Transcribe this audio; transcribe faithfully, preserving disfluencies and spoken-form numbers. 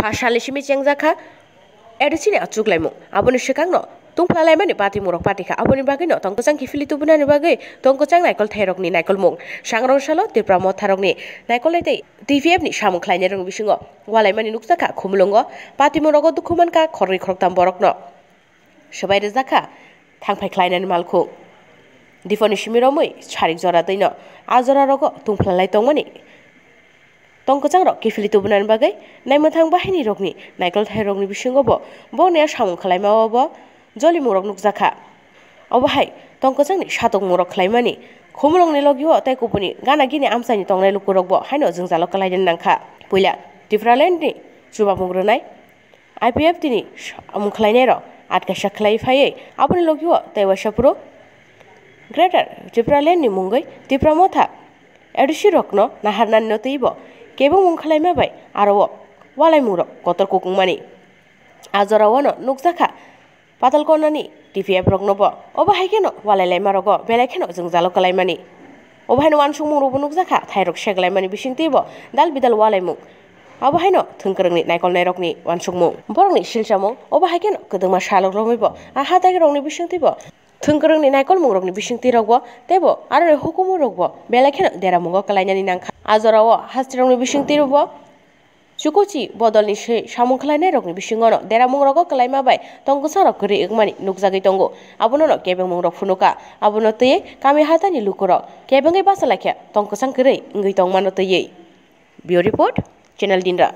Pha salni simi chengjakha A D C ni achuk laimung. Aboni swkangno tungphlalaimani patimung rok patikha. Aboni bagwino tongkwchang kiphilwi tubunani bagwi tongkwchang naikol thairokni naikolmung. Sangrong salo Tipra motharokni naikolnai tei T P F ni samung khlainairokni bisingo walaimani nukjakha Khumulwngo. Patimung rogo dukhu mankha khoroknwi khoroktham borokno. Swbai rwjakha thangphai khlainani malkhung. Diphoni simi romwi sarik jora twino a jora rogo tungphlalai tongmani tongkwchang rok kiphilwi tubunani bagwi naimwthang bahini rokni naikol thairokni bisingo bo bongni a samung khlaima o bo jolimung rok nukjakha. Obo hai tongkwchangni satokmung rok khlaimani Khumulwngni logio tei kubuni gana gini amchaini tongnai lukurokbo haino jwngjalo kwlainani nangkha. Puila Tipraland ni chubamung rwnai I P F T ni samung khlainairok atkaisa khlai phaiwi aboni logio tei waisa phuru Greater Tipraland ni mungwi Tipra motha A D C rokno naharnani no twibo kebengmung khlaima bai aro o walaimung rok kotor kukungmani. A jora o no nukjakha Patalkonani T P F roknobo obo hai kheno walai laima rogo belai kheno jwngjalo kwlaimani. Obo haino wansukmung rokbo nukjakha thairok seglaimani bisingtwibo dal bidal walaimung. Abo haino thwngkwrwngni naikolnairokni wansukmung. Borokni silchamung obo hai kheno kwdwngma salok romwibo a hatai rokni bisingtwibo thwngkwrwngni naikolmung rokni bisingtwi rokbo teibo aroni hukumu rokbo belai kheno deramungo kwlainani nangkha. A jora o hasteni rokni bisingtwi rokbo Chukuchi bodolni se samung khlainairokni bisingono deramungrogo kwlaima bai tongkwsarok kwrwi wngmani nukjagwi tongo. Abonono kebengmungrok phunukha. Abono twiwi kami hatani lukurok kebengwi basa laikha tongkwsang kwrwi wngwi tongmano twiwi. Bureau Report, Channel Dinra.